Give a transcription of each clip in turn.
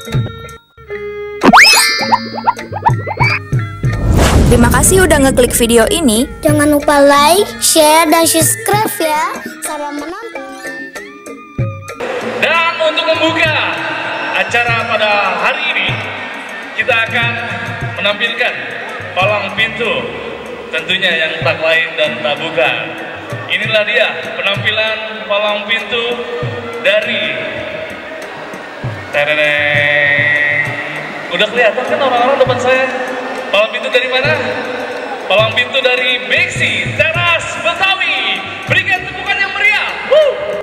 Terima kasih udah ngeklik video ini. Jangan lupa like, share, dan subscribe ya. Selamat menonton. Dan untuk membuka acara pada hari ini, kita akan menampilkan palang pintu, tentunya yang tak lain dan tak bukan. Inilah dia penampilan palang pintu dari udah kelihatan kan orang-orang depan saya? Palang pintu dari mana? Palang pintu dari Beksi Teras Betawi. Berikan tepukan yang meriah. Woo!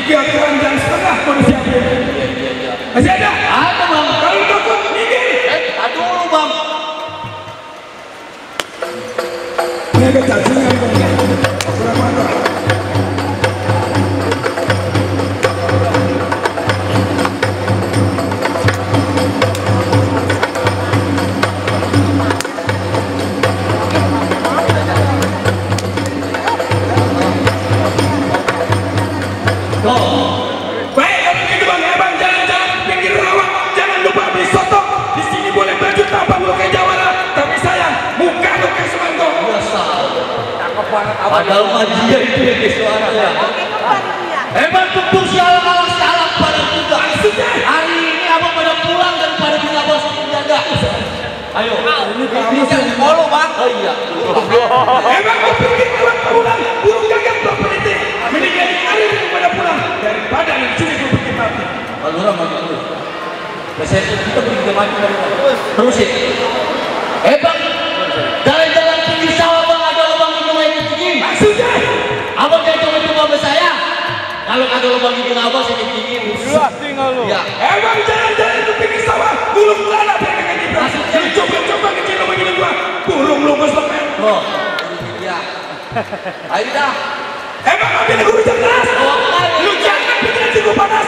Tiga keranjang setengah manusia. Masih ada? Ada bang. Kalau takut minggir. Aduh bang. Ini agak cacingan bang. Kurang mantap. Baik, kalau begitu bang, bang jangan pinggir rawa, jangan lupa beli soto. Di sini boleh baju tabang lo kayak Jawara, tapi sayang muka lo kayak Sumanto. Cakep banget. Padahal majinya itu yang di suaranya. Hebat betul sialan alas sialan pada juga. Hari ini abang pada pulang daripada punya bos penjaga. Ayo, ini yang polo bang. Oh iya. Emang kau pikir kawan pulang, burung gagak belum peniti. Mendingan air pada pulang daripada yang sini gue bikin mati. Kalau orang mati terus. Biasanya kita bikin mati dari mana? Terus ya. Bang, jalan-jalan pinggir sawah bang ada lubang hidung air dingin. Maksudnya? Abang jangan coba-coba sama saya. Kalau ada lubang hidung abang saya dingin. Iya, tinggal lu. Ya. Emang jalan-jalan itu pinggir sawah, burung lana pengen gitu. Lu coba-coba kecil lubang hidung gua, burung lu kesepen. Oh, iya. Ayo dah. Emang ambil gue hujan keras? Lu jangan bikin hati gue panas.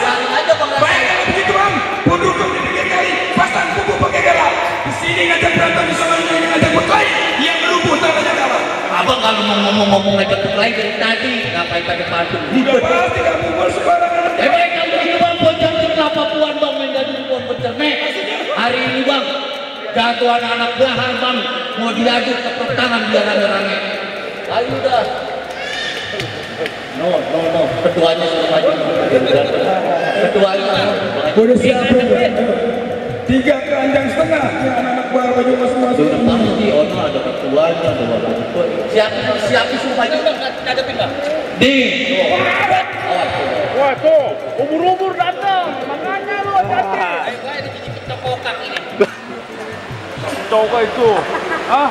Baik kalau begitu bang, punduk kau di pinggir kali, pasang kuku pakai galak. Di sini ngajak berantem, di sana ini ngajak berkelahi, yang merubuh tanahnya kalah. Abang kalau mau ngomong ngajak berkelahi dari tadi, ngapain pakai patung? Udah pasti kamu buat sembarangan. Baik kamu ini bang, bocor di kelapa puan bang, main jadi puan bercermek. Hari ini bang, jatuh anak-anak belahar bang, mau diaduk ke pertangan biar rame-rame. Ayo dah. No, ketuanya sudah maju. Ketuanya. Udah siap bro. 3 keranjang setengah yang anak-anak baru baju masing-masing. Sudah pasti, ono ada ketuanya, ada wala ketua. Siap suruh maju. Ada pindah. Nih. Wah tuh, umur-umur datang, makanya lu hati-hati. Ayo gue dicicip cokokak ini. Coba itu, ah?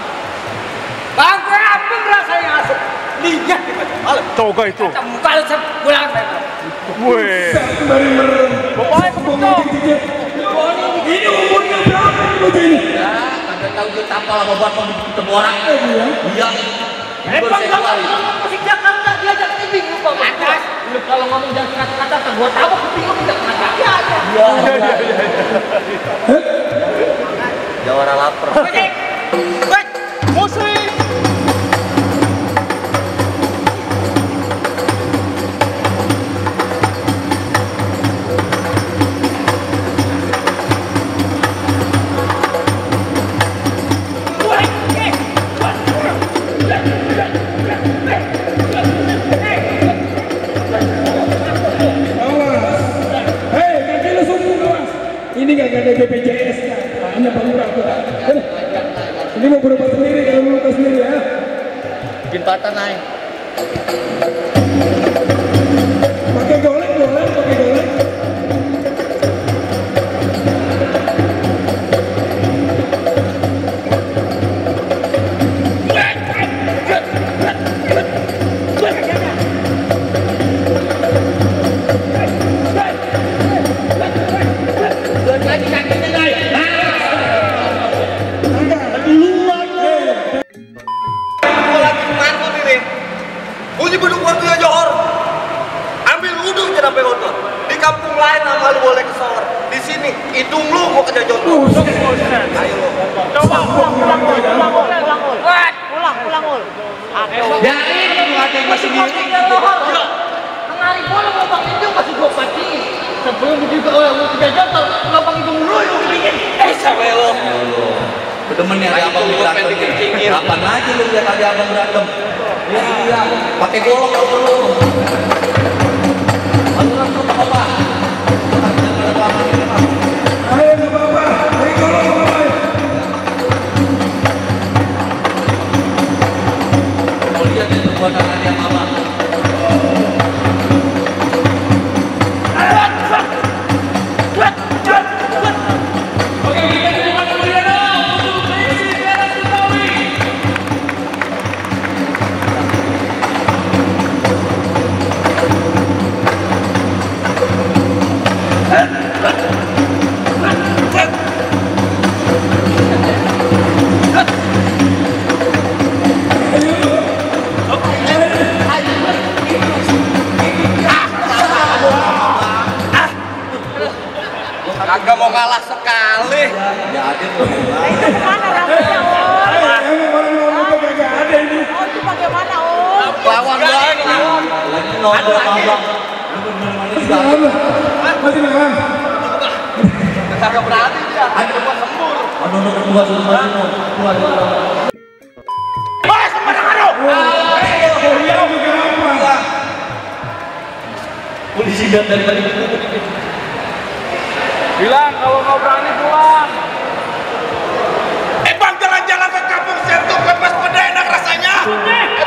Bang, gue apa rasanya asap? Lihat di malam. Coba itu. Muka lu sebulan. Weh. Sembari merem. Bapaknya kebetul. Ini umurnya berapa ini baju ini? Ya, kagak tahu dia tapal sama bapak ketemu orang. Iya. Bang, kamu musik Jakarta diajak tibing lupa atas. Lu kalau ngomong jangan kata-kata, tak gua tahu kuping lu tidak kata. Iya. Jawara lapar. Muslim. Ini gak ada BPJS-nya, hanya Bang Murah. Ini mau berobat sendiri, kalau mau luka sendiri ya. Bikin patah naik. Pakai golek, pakai golek. mana lu boleh kesower? Di sini hidung lu gua kerja jodoh. Ayo lu. Coba pulang ul. Jadi lu ada yang masih di Mengari bola mau bang hidung masih gua pancing. Sebelum juga lu kerja jodoh, ngabang hidung lu bikin. sampai lu. Bedemen ya abang berantem. Kapan aja lu lihat ada abang berantem? Iya, pakai golok kalau perlu. Aturan lu apa? Ayo nggak apa-apa, pakai golok nggak apa-apa. Mau lihat itu perbuatan yang apa? Kagak mau kalah sekali. Ya ada tuh. Itu kemana rambutnya, Om? Oh, itu bagaimana, Om? Lawan lagi. Lagi ngobrol abang. Masih nahan. Kagak berani dia. Ada gua sembur. Aduh, ketua semua. Polisi datang dari Bilang kalau nggak berani pulang. Bang, jalan-jalan ke kampung Sentu bebas pada enak rasanya.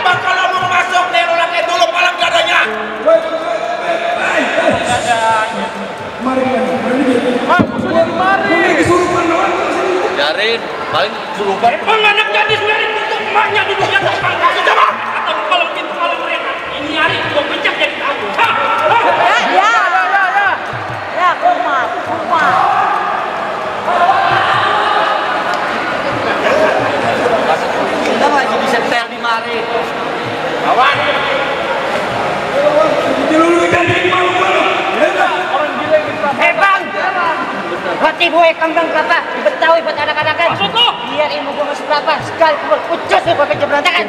Bang, kalau mau masuk nerolaknya dulu palang dadanya. Mari. Maksudnya kemari. Kesurupan doang. Jarin, paling surupan. Bang, anak gadis biarin tutup emaknya duduk di atas pangkat. Coba. Atau kalau pintu kalau mereka. Ini hari gua pecah jadi tahu. Ya. Ya, kumat. Kita lagi disetel di mari. Awan. Bang! Hati gue kambang kelapa di Betawi buat anak-anakan. Maksud lu? Biar ilmu gue masuk kelapa. Sekali pukul pucus gue pakai berantakan.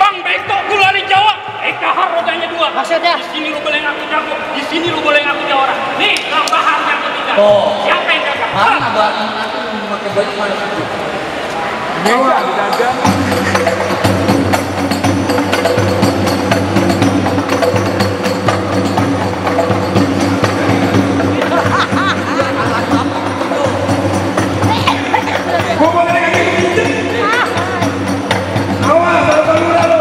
Bang, betok dulu hari Jawa. Kahar rodanya dua. Maksudnya? Di sini lu boleh ngaku jago. Di sini lu boleh ngaku Jawa. Nih, tambahan yang ketiga. Oh. Siapa yang jaga? Mana abang nanti pakai baju mana? Gua boleh lagi pinjam. Awas, kalau balura lo.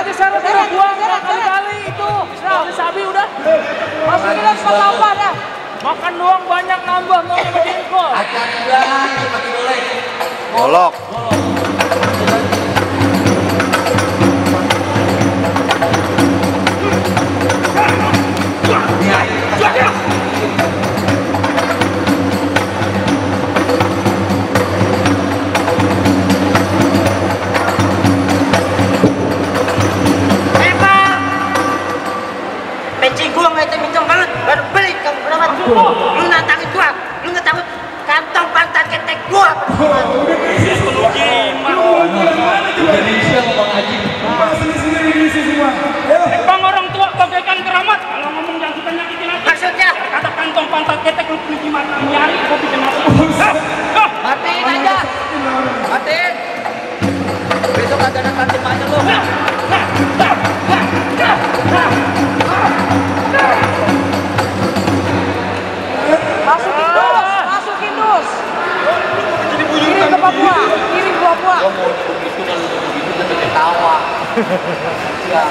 Syarat udah buang kali-kali itu. Sabi udah. Masukin tambah dah. Makan doang banyak nambah mau sama jengkol. Acar udah, pakai golek. Golok. Pencing gua nggak hitam banget. Baru beli kamu berapa? Lu nantangin gua. Lu nggak takut kantong pantat ketek gua. Indonesia ngomong Haji. Sini semua. Ayo. Bang, orang tua bagaikan keramat. Kalau ngomong jangan kita nyakitin hati. Maksudnya? Kata kantong pantat ketek lu punya gimana? Nyari gua bikin hati. Matiin aja. Matiin. Besok agak ada kantin aja lu. Masukin dus. Kirim ke Papua. Kirim ke Papua. Gua mau begitu kalau begitu jadi ketawa. Ya.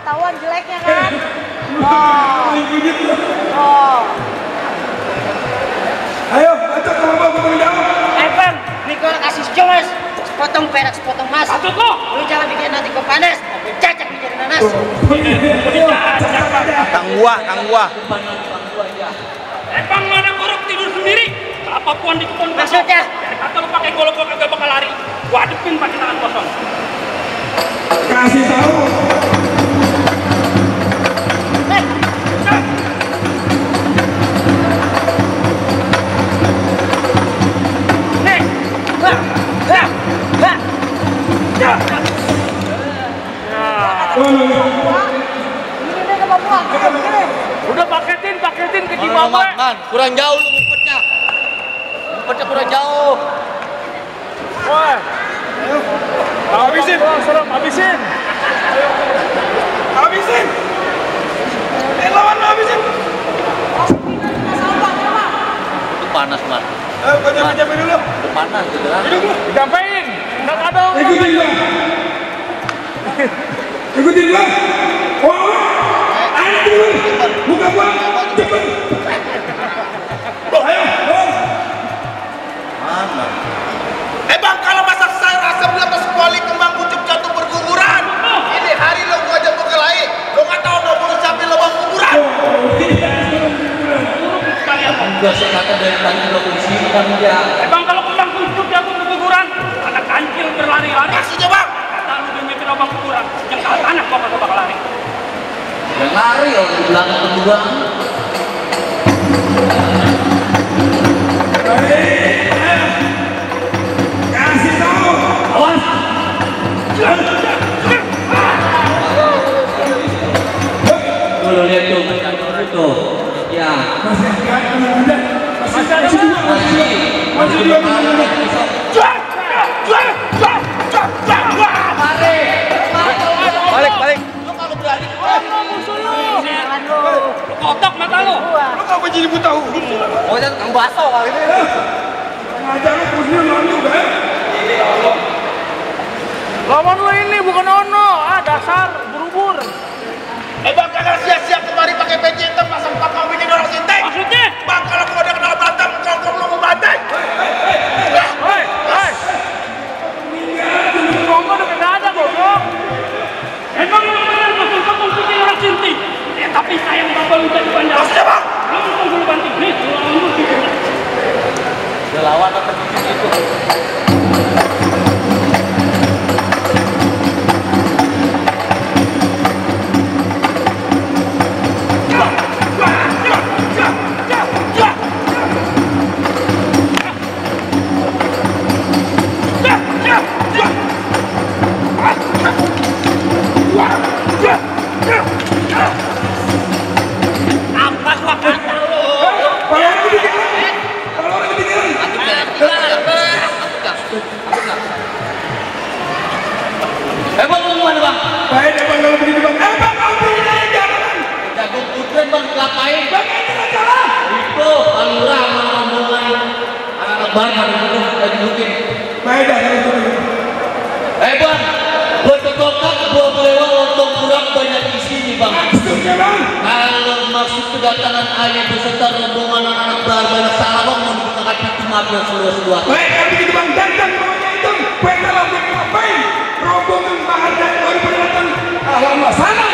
Ketahuan jeleknya kan? Oh. Ayo, acak sama Bang, tanggung jawab. Bang, ini gua kasih jelas. sepotong perak, sepotong emas. Satu kok. Lu jangan bikin nanti gua panas. Cacak bikin nanas. Kang gua. Emang mana korok tidur sendiri? Apa puan di kebun Maksudnya? Kata lu pakai golok gua kagak bakal lari. Gua hadepin pakai tangan kosong. Kasih tahu. Udah paketin ke Zimbabwe. Kurang jauh lu ngumpetnya. Ngumpetnya kurang jauh. Woi. Habisin. Habisin. Habisin. Lawan habisin. Itu panas, Man. Kau jamin dulu. Itu panas gitu kan. Digampein. Enggak ada. Ikutin gua. Ikutin gua. Ayo dulu. Buka gua. Cepet. Ayo. Mana? Bang, kalau masak sayur asam di atas kuali kembang kucuk jatuh berguguran. Ini hari lo gua aja berkelahi. Lo nggak tahu mau bunuh sapi lo bang kuburan. Enggak, saya kata dari tadi lo polisi kan dia. Bang, kalau kembang kucuk jatuh berguguran, ada kancil berlari-lari. Maksudnya bang? Kata lu demi lubang kuburan, yang ke tanah gua kagak bakal lari. Yang lari di belakang kedua. Kasih tahu. Awas. Tuh lihat tuh, itu. Ya. Masih dua. Balik. Lu kalau berani, Kotak mata lu. Lu ngapa jadi buta huruf? oh jangan kang baso kali ini. Ngajar lu pusing lawan juga ya? Lawan lu ini bukan Ono. Dasar berubur. Bang, kagak siap-siap kemari pakai peci hitam pasang pakau bikin orang sintek. Maksudnya? Bang, kalau gua udah kenal Batam, kongkong lu mau bantai. Hei. Kongko udah kagak ada, goblok. Emang lu beneran pasang pakau bikin orang sinting? Ya tapi sayang bapak lu jadi bandar. Maksudnya bang? Lu tunggu lu banting. Nih, lu gitu. Udah lawan apa gitu. Bang, lu mana bang? Baik, bang, kalau begitu bang. Bang, kalau begitu jalan. Jago putren bang, ngapain? Bang, ini jalan. Itu alura sama rombongan anak-anak barbar itu lagi mungkin. Baik, bang, kalau begitu. Bang, buat ketokak, buat melewat lontong kurang banyak isi nih bang. Maksudnya bang. Kalau maksud kedatangan ayah beserta rombongan anak-anak barbar salah bang mau dibukakan pintu maaf yang seluas-luas. Baik, kalau begitu bang. Dan bawahnya itu. Baik, kalau begitu ngapain? Rombongan bahan dan baru datang. Alamak, sana.